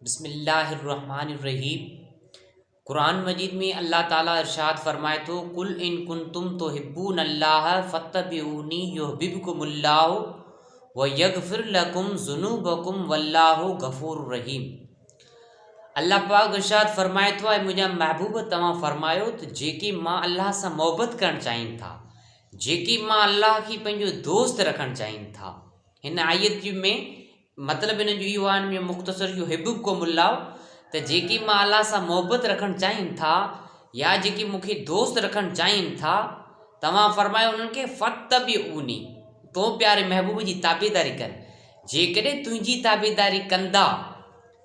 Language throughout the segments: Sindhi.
بسم الله الرحمٰن الرحيم قرآن مجيد ۾ الله تعالي ارشاد فرمائي ٿو قل ان ڪنتم تحبون الله فاتبعوني يحببڪم الله ويغفر لڪم ذنوبڪم والله غفور رحيم الله پاڪ ارشاد فرمائي ٿو اي منهنجا محبوب توهان فرمايو ته جيڪي مان الله سان محبت ڪرڻ چاهين ٿا جيڪي مان الله کي پنهنجو دوست رکڻ چاهين ٿا هن آيت ۾ مطلب ان جو اهو آهي ان ۾ مختصر اهو حببڪم الله ته جيڪي مان الله سان محبت رکڻ چاهين ٿا يا جيڪي مون کي دوست رکڻ چاهين ٿا توهان فرمايو انهن کي فتبعوني تو پياري محبوب جي تابعداري ڪن جيڪڏهن تنهنجي تابعداري ڪندا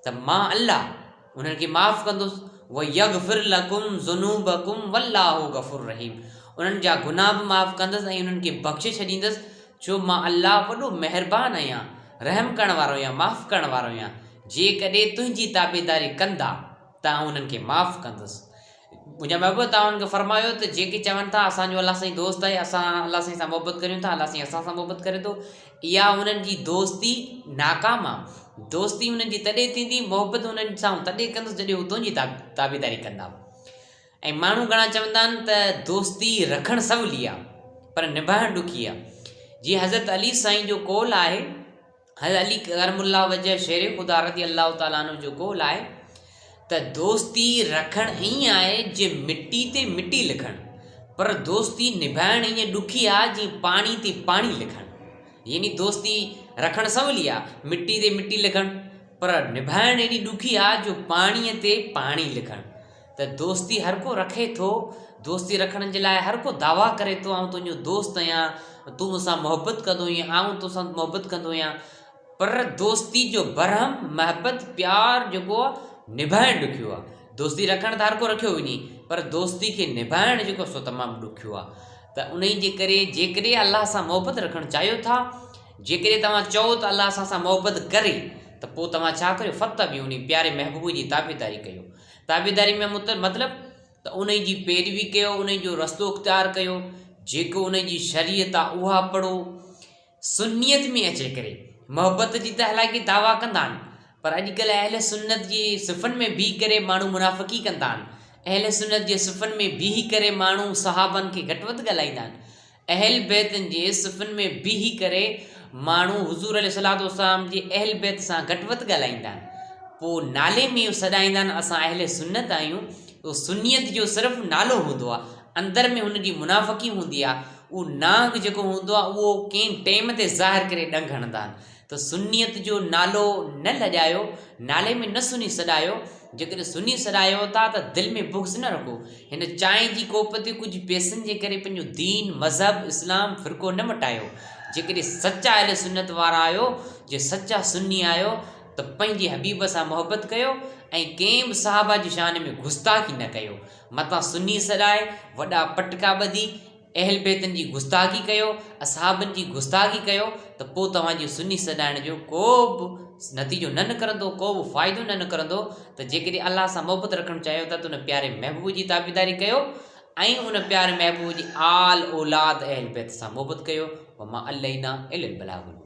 ته مان الله انهن کي معاف ڪندس، ويغفر لڪم ذنوبڪم والله غفور رحيم انهن جا گناهه به معاف ڪندس ۽ انهن کي بخشي ڇڏيندس، ڇو مان الله وڏو مهربان آهيان، رحم ڪرڻ وارو آهيان، معاف ڪرڻ وارو آهيان، جيڪڏهن تنهنجي تابعداري ڪندا ته آئون انهن کي معاف ڪندس. منهنجا محبوب توهان انهن کي فرمايو ته جيڪي چون ٿا اسان جو الله سائين دوست آهي اسان الله سائين سان محبت ڪريون ٿا الله سائين اسان سان محبت ڪري ٿو اها انهن جي دوستي ناڪام آهي دوستي انهن جي تڏهن ٿيندي محبت انهن سان تڏهن ڪندس جڏهن هو تنهنجي تابعداري ڪندا ۽ ماڻهو گهڻا چوندا آهن ته دوستي رکڻ سولي آهي پر نڀائڻ ڏکي آهي جيئن حضرت علي سائين جو قول آهي حضرت علي ڪرم الله وجهه شير خدا رضي الله تعالٰي عنه جو قول آهي ته دوستي رکڻ ائين آهي جيئن مٽي تي مٽي لکڻ پر دوستي نڀائڻ ائين ڏکي آهي جيئن پاڻي تي پاڻي لکڻ يعني دوستي رکڻ سولي آهي مٽي تي مٽي لکڻ پر نڀائڻ ايڏي ڏکي آهي جو پاڻي تي پاڻي لکڻ ته دوستي هر ڪو رکي ٿو، دوستي رکڻ جي لاء هر ڪو دعويٰ ڪري ٿو آئون تنهنجو دوست آهيان، تون مون سان محبت ڪندو هئين، آئون تو سان محبت ڪندو هيان، پر دوستي جو برهم، محبت، پيار جيڪو آهي نڀائڻ ڏکيو آهي. دوستي رکڻ ته هر ڪو رکيو وڃي پر دوستي کي نڀائڻ جيڪو سو تمام ڏکيو آهي ته انهي جي ڪري جيڪڏهن الله سان محبت رکڻ چاهيو ٿا، جيڪڏهن توهان چئو ته الله اسان سان محبت ڪري ته پوء توهان ڇا ڪريو فتبعوني پياري محبوب جي تابعداري ڪيو. تابعداري ۾ مطلب ته انهي جي پيروي ڪيو، انهي جو رستو اختيار ڪيو، جيڪو انهي جي شريعت آ اها پڙهو. سنيت ۾ اچي ڪري محبت جي ته حالانڪه دعويٰ ڪندا آهن پر اڄڪلهه اهل سنت جي صفن ۾ بيهي ڪري ماڻهو منافقي ڪندا آهن. اهل سنت جي صفن ۾ بيهي ڪري ماڻهو صحابن کي گهٽ وڌ ڳالهائيندا آهن. اهل بيتن جي صفن ۾ بيهي ڪري ماڻهو حضور عليه الصلوة والسلام جي اهل بيت سان گهٽ وڌ ڳالهائيندا آهن پوء نالي ۾ اهو سڏائيندا آهن اسان اهل سنت آهيون اهو سنيت جو صرف نالو هوندو آهي اندر ۾ هن جي منافقي هوندي آهي اهو نانگ جيڪو هوندو آهي اهو ڪنهن ٽيم تي ظاهر ڪري ڏنگ هڻندا آهن ته سنيت جو نالو نه لڄايو، نالي ۾ نه سني سڏايو، جيڪڏهن سني سڏايو ٿا ته دل ۾ بغض نه رکو، هن چانهه جي ڪوپ تي ڪجهه پئسن جي ڪري پنهنجو دين، مذهب، اسلام، فرقو نه مٽايو، جيڪڏهن سچا اهل سنت وارا آهيو، جي سچا سني آهيو ته پنهنجي حبيب سان محبت ڪيو ۽ ڪنهن به صحابه جي شان ۾ گستاخي نه ڪيو، متان سني سڏائي وڏا پٽڪا ٻڌي اهل بيتن جي گستاخي ڪيو، اصحابن جي گستاخي ڪيو ته پوء توهان جي سني سڏائڻ جو ڪو به نتيجو نه نڪرندو، ڪو به فائدو نه نڪرندو ته جيڪڏهن الله سان محبت رکڻ چاهيو ٿا ته ان پياري محبوب جي تابعداري ڪيو ۽ ان پياري محبوب جي آل اولاد اهل بيت سان محبت ڪيو وما علينا الا البلاغ المبين.